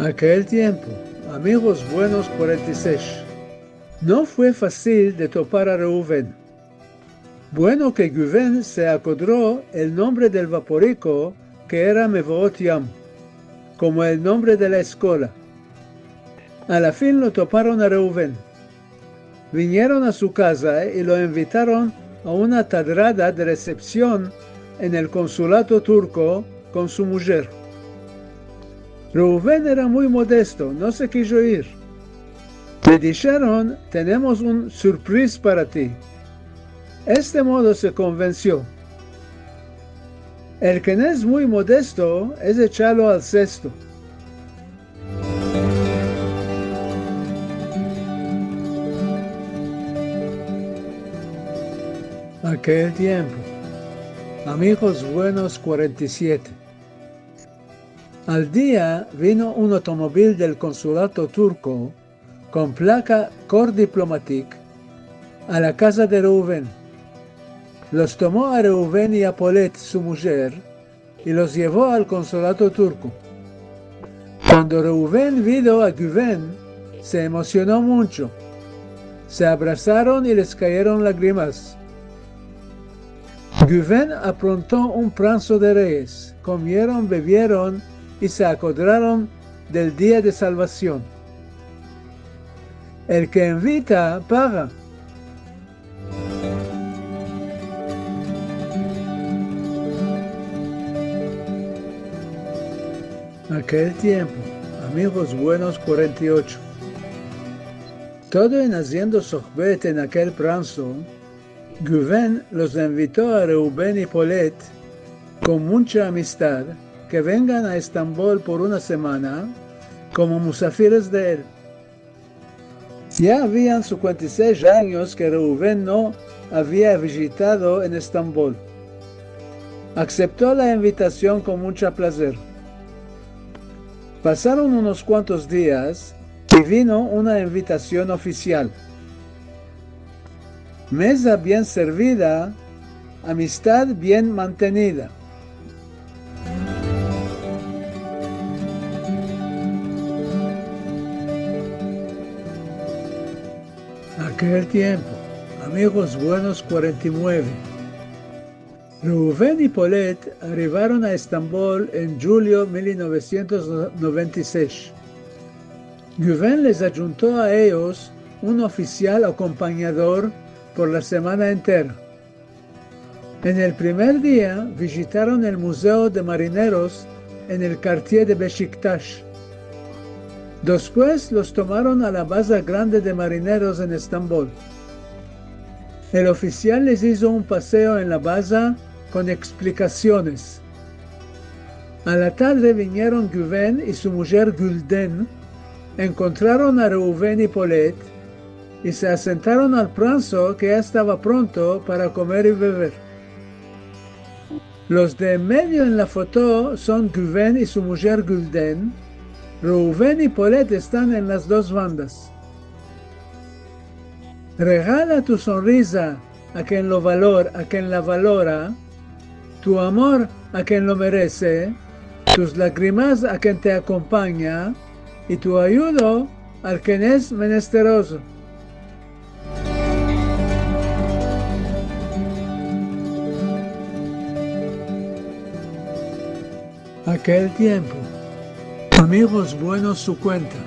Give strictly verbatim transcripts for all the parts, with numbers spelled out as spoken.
Akel tiempo, amigos buenos kuarenta i sesh, no fue fasil de topar a Reuven. Bueno ke Guven se akodro el nombre del vaporiko ke era Mevoot Yam, komo el nombre de la eskola. A la fin lo toparon a Reuven. Vinieron a su kaza i lo envitaron a una tadrada de resepsion en el konsulato turko kon su mujer. Reuven era muy modesto, no se kijo ir. Le disheron: "Tenemos un surpriz para ti." Este modo se konvensio. El ke no es muy modesto es echalo al sesto. Akel tiempo, amigos buenos kuarenta i siete. Al dia vino un otomobil del konsulato turko kon plaka Korr Diplomatik a la kaza de Reuven. Los tomo a Reuven i a Polet, su mujer, i los yevo al konsulato turko. Kuando Reuven vido a Guven, se emosiono muncho. Se abrasaron i les kayeron lagrimas. Guven apronto un pranso de reyes, komieron, bevieron i se akodraron del dia de salvasion. El ke envita, paga. Akel tiempo, amigos buenos kuarenta i ocho. Todo en aziendo sohbet en akel pranso, Guven los envito a Reuven i Polet kon muncha amistad ke vengan a Estambol por una semana komo musafires de el. Ya avian sinkuenta i sesh anyos ke Reuven no avia vijitado en Estambol. Aksepto la envitasion kon muncha plazer. Pasaron unos kuantos dias i vino una envitasion ofisial. Meza bien servida, amistad bien mantenida. Akel tiempo, amigos buenos kuarenta i mueve. Reuven i Polet arivaron a Estambol en djulio mil novesientos noventa i sesh. Guven les adjunto a eyos un ofisial akompanyador por la semana entera. En el primer dia vijitaron el muzeo de marineros en el kartier de Beshiktash. Despues los tomaron a la baza grande de marineros en Estambol. El ofisial les izo un paseo en la baza kon eksplikasiones. A la tadre vinieron Guven i su mujer Gulden, enkontraron a Reuven i Polet i se asentaron al pranso ke ya estava pronto para komer i bever. Los de en medio en la foto son Guven i su mujer Gulden. Reuven i Polet estan en las dos bandas. Regala tu sonriza a ken lo valor-, a ken la valora, tu amor a ken lo merese, tus lagrimas a ken te akompanya, i tu ayudo al ken es menesterozo. Akel tiempo, amigos buenos su kuenta.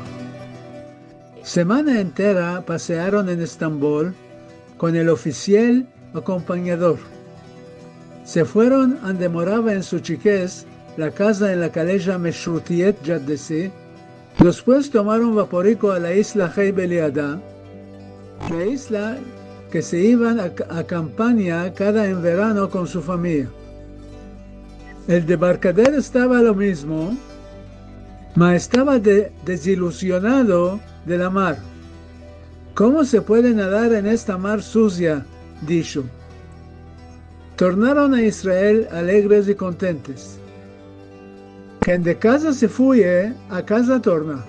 Semana entera pasearon en Estambol kon el ofisial akompanyador. Se fueron ande morava en su chikez la kaza en la kaleja Meshrutiyet Caddesi. Despues tomaron vaporiko a la isla Heybeliada, la isla ke se ivan a, a kampanya kada en verano kon su famiya. El debarkadero estava lo mizmo, ma estava de-, dezilusionado de la mar. "Komo se puede nadar en esta mar suzia?", disho. Tornaron a Israel alegres i kontentes. Ken de kaza se fuye, a kaza torna.